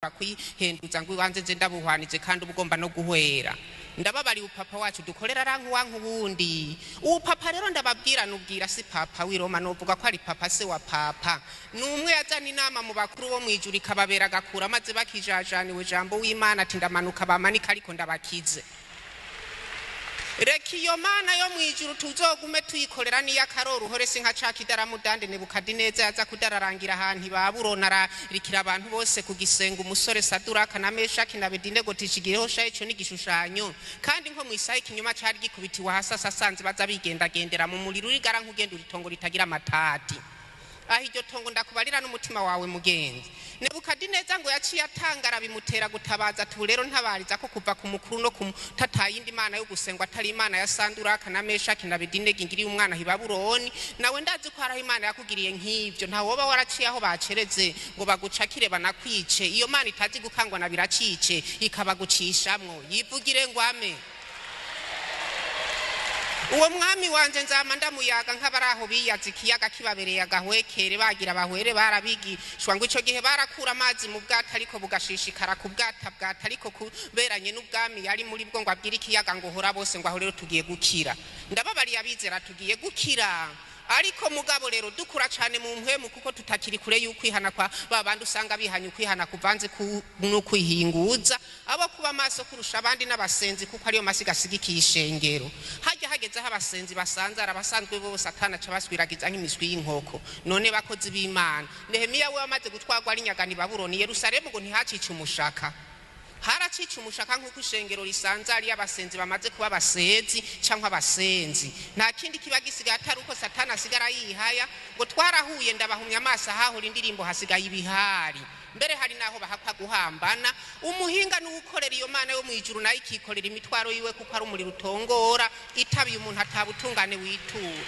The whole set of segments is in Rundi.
Kwihenduza ngo iwanze nze ndabuhwanije, kandi uba ugomba no guhwera. Ndababariye, upapa wacu dukorera aranka uwanka uwundi. Ubu papa rero ndababwira, nubwira si papa w'i Roma, novuga ko ari papa se wa papa. Ni umwe yazana inama mu bakuru bo mu ijuru, ikababera agakura, maze bakijajaniwe jambo w'Imana ati: "Ndamanuka bamanika, ariko ndabakize." Reka iyo Mana yo mu ijuru tuzogume tuyikorera niyo akarora uhore, si nka ca kidaramudande Nebukadineza yaza kudararangira ahantu i Babuloni, ararikira abantu bose kugisenga. Umusore Saduraka na Meshaki na Bedenego tishigireho sha, ico ni igishushanyo. Kandi nko mu isaha ikinyoma cari gikubitiwe hasi, asasanze baza bigendagendera mu muriro urigara nk'ugenda uritongo ritagira amatati. Aho iryo tongo ndakubarira n'umutima wawe, mugenzi. Nebukadineza ngo yaciye atangara, bimutera gutabaza ati: "Ubu rero ntabariza ko kuva ku mukuru no ku tatayindi imana yo gusengwa atari Imana ya Sanduraka na Meshaki na Bedenego ingiriye umwana i Babuloni." Nawe ndazi ko hariho Imana yakugiriye nk'ivyo. Nta woba waraciye aho bacereze ngo bagucakire banakwice. Iyo Mana itazi gukangwa na biracice ikabagucishamwo, yivugire ngo ame. Uwo mwami wanje nzama ndamuyaga nk'abaraho biyaza ikiyaga kibabereye agahwekere, bagira bahwere. Barabigishwa ngo ico gihe barakura amazi mu bwato, ariko bugashishikara ku bwata bwata, ariko kuberanye n'ubwami yari muri bwo, ngo abwire ikiyaga ngo hora bose, ngo aho rero tugiye gukira. Ndababariye abizera, tugiye gukira. Ariko mugabo rero dukura cyane mu mpwemu, kuko tutakiri kure y'ukwihana kwa ba bandi usanga bihanye ukwihana kuvanze n'ukwihinguza. Abo kuba maso kurusha abandi n'abasenzi, kuko ariyo masiga asigikiye ishengero. Hajya hagezeho abasenzi basanzara, abasanzwe bose atana aca baswiragiza nk'imiswi y'inkoko. None bakozi b'Imana, Nehemiya we wamaze gutwarwa ari nyagani Babuloni, Yerusalemu ngo ntihacice umushaka? Haracica umushaka nk'uko ishengero risanzariye abasenzi bamaze kuba abasezi cyangwa abasenzi. Nta kindi kiba gisigaye atari uko Satani asigara yihaya ngo twarahuye, ndabahumya amaso. Ahahora indirimbo hasigaye ibihari, mbere hari n'aho bahakwa guhambana. Umuhinga n'uwukorera iyo Mana yo mu ijuru, nayo ikikorera imitwaro yiwe, kuko ari umuriro utongora itabiye umuntu atabutungane witura.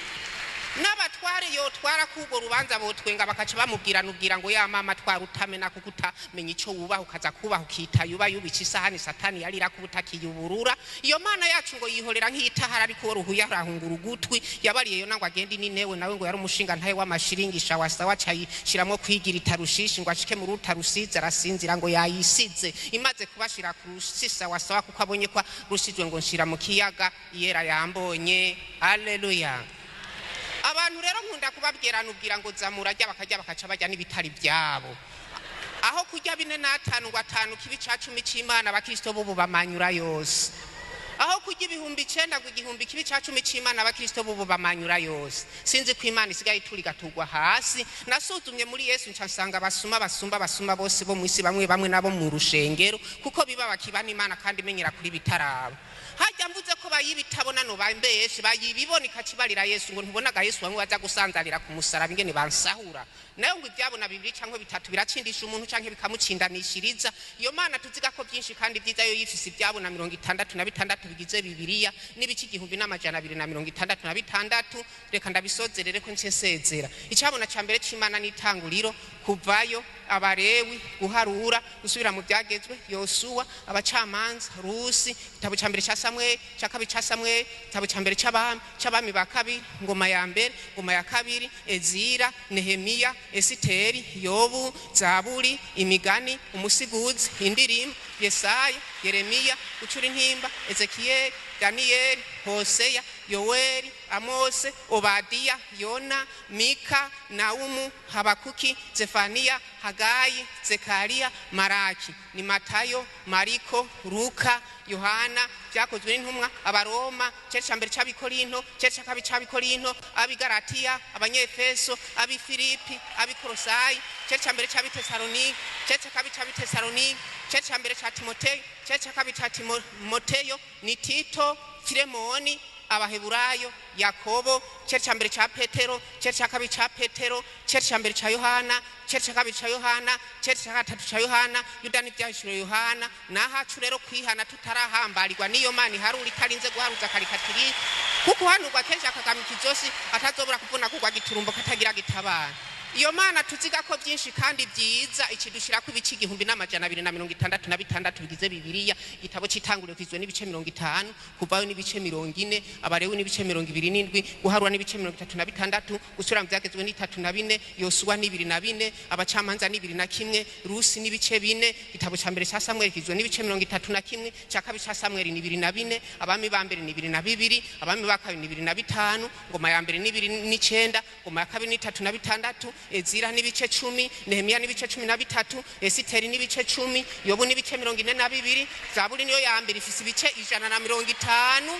N'abatware yotwara k'urwo rubanza botwenga, bakaca bamubwira nubwira ngo ya mama twara utamena, kuko utamenya ico wubaha, ukaza kubaha ukita yuba yubica isahani Satani yarira kuba utakiyuburura. Iyo Mana yacu ngo yihorera nk'itahara, ariko uwo ruhuye arahungura ugutwi. Yabariye yo ngo agende Ninewe, nawe ngo yari umushinga ntaye w'amashiringisha wasawa, cayishiramwo kwigira itarushishi ngo ashike mu ruta rusize, arasinzira ngo yayisize. Imaze kubashira ku rusisa wasawa, kuko abonye ko rusizwe, ngo nshira mu kiyaga iyera yambonye. Aleluya! Abantu rero nkunda kubabwira, nubwira ngo zamurajya, bakarya, bakaca bajya n'ibitari byabo. Aho kurya bine n'atanu ngo atanu kibi ca cumi c'Imana, abakristo bubu bamanyura yose. Aho kurya 9000 ngo igihumbi kibi ca cumi c'Imana, abakristo bubu bamanyura yose. Sinzi ko Imana isigaye ituri igatugwa hasi. Nasuzumye muri Yesu, nca nsanga basuma basumba basuma bose bo mw'isi, bamwe bamwe nabo mu rushengero, kuko biba bakiba n'Imana kandi imenyera kuri bitaraba. Hajya mvuze ko bayibitabona no bambeshe, bayibibona ikakibarira Yesu ngo ntubonaga Yesu, bamwe baza gusanzarira ku musaraba ingene bansahura. Nayo ngo ibyabona bibiri cyangwa bitatu biratsindisha umuntu canke bikamucindanishiriza. Iyo Mana tuziga ko byinshi kandi byiza, yo yifise ibyabona 66 bigize Bibiliya n'ibice 1266. Reka ndabisozerere ko nce nsezera. Icabona ca mbere c'Imana n'Itanguriro, Kuvayo, Abarewi, Guharura, Gusubira mu Byagezwe, Yosuwa, Abacamanza, Rusi, igitabo ca mbere ca Samweli, ca kabiri ca Samweli, igitabo ca mbere c'Abami, c'Abami ba kabiri, Ngoma ya mbere, Ngoma ya kabiri, Ezira, Nehemiya, Esiteri, Yobu, Zaburi, Imigani, Umusiguzi, Indirimbo, Yesaya, Yeremiya, Gucura Intimba, Ezekiyeli, Daniyeli, Hoseya, Yoweri, Amose, Obadiya, Yona, Mika, Naumu, Habakuki, Zefaniya, Hagayi, Zekariya, Maraki ni Matayo, Mariko, Luka, Yohana, Byakozwe n'Intumwa, Abaroma, ceri ca mbere c'Abikorinto, ceri ca kabiri c'Abikorinto, Abigaratiya, Abanyefeso, Abifilipi, Abikorosayi, ceri ca mbere c'Abitesalonike, ceri ca kabiri c'Abitesalonike, ceri ca mbere ca Timoteyo, ceri ca kabiri ca Timoteyo ni Tito, Filemoni, Abaheburayo, Yakobo, ceri ca mbere ca Petero, ceri ca kabiri ca Petero, ceri ca mbere ca Yohana, ceri ca kabiri ca Yohana, ceri ca gatatu ca Yohana, Yuda n'ibyahishuriwe Yohana. Nahacu rero kwihana tutarahambarirwa n'iyo Mana iharura itarinze guharuza karikatiri, kuko uhanurwa kenshi akagamika izosi, atazobura kuvuna kugwa giturumbo katagira gitabara. Iyo Mana tuziga ko byinshi kandi byiza, ikidushyirako ibice 1266 bigize Bibiliya. Igitabo cy'Itanguriro kigizwe n'ibice 50, Kuvayo n'ibice 40, Abalewi n'ibice 27, Guharura n'ibice 36, Gusubira mu Byagezwe n'34, Yosuwa n'24, Abacamanza n'21, Rusi n'ibice 4. Igitabo cya mbere cya Samweli kigizwe n'ibice 31, cya kabiri cya Samweli n'24, Abami ba mbere n'22, Abami ba kabiri n'25, Ngoma ya mbere n'29, Ngoma ya kabiri n'36, Ezira n'ibice 10, Nehemiya n'ibice 13, Esiteri n'ibice 10, Yobu n'ibice 42. Zaburi niyo ya mbere ifise ibice 150.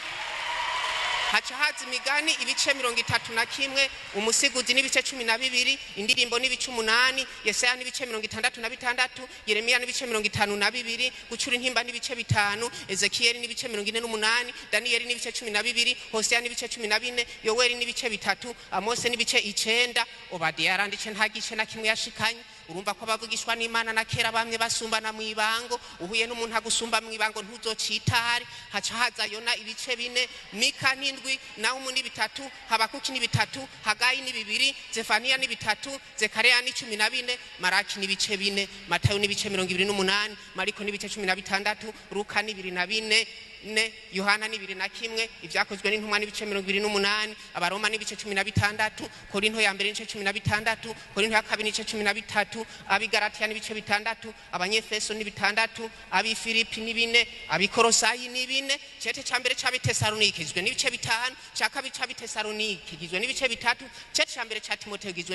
Haca haza Imigani ibice 31, Umusiguzi n'ibice 12, Indirimbo n'ibice 8, Yesaya n'ibice 66, Yeremiya n'ibice 52, Gucura Intimba n'ibice 5, Ezekiyeli n'ibice 48, Daniyeli n'ibice 12, Hosiya n'ibice 14, Yoweri n'ibice 3, Amose n'ibice 9. Obadiya yaranditse, nta gice na kimwe yashikanye. Urumva ko abavugishwa n'Imana na kera bamwe basumbana mu ibango. Uhuye n'umuntu agusumba mu ibango, ntuzocitare. Haca haza Yona ibice 4, Mika n'7, Nahumu n'3, Habakuki n'3, Hagayi n'2, Zefaniya n'3, Zekariya n'14, Maraki n'ibice 4, Matayo n'ibice 28, Mariko n'ibice 16, Luka n'24 ne, Yohana n'21, Ibyakozwe n'Intumwa n'ibice 28, Abaroma n'ibice 16, Korinto ya mbere n'ibice 16, Korinto ya kabiri n'ibice 13, Abigaratiya n'ibice 6, Abanyefeso n'6, Abifilipi n'4, Abikorosayi n'4. Cete ca mbere c'Abitesalonike kigizwe n'ibice 5, ca kabiri c'Abitesalonike kigizwe n'ibice 3, cete ca mbere ca Timoteyo kigizwe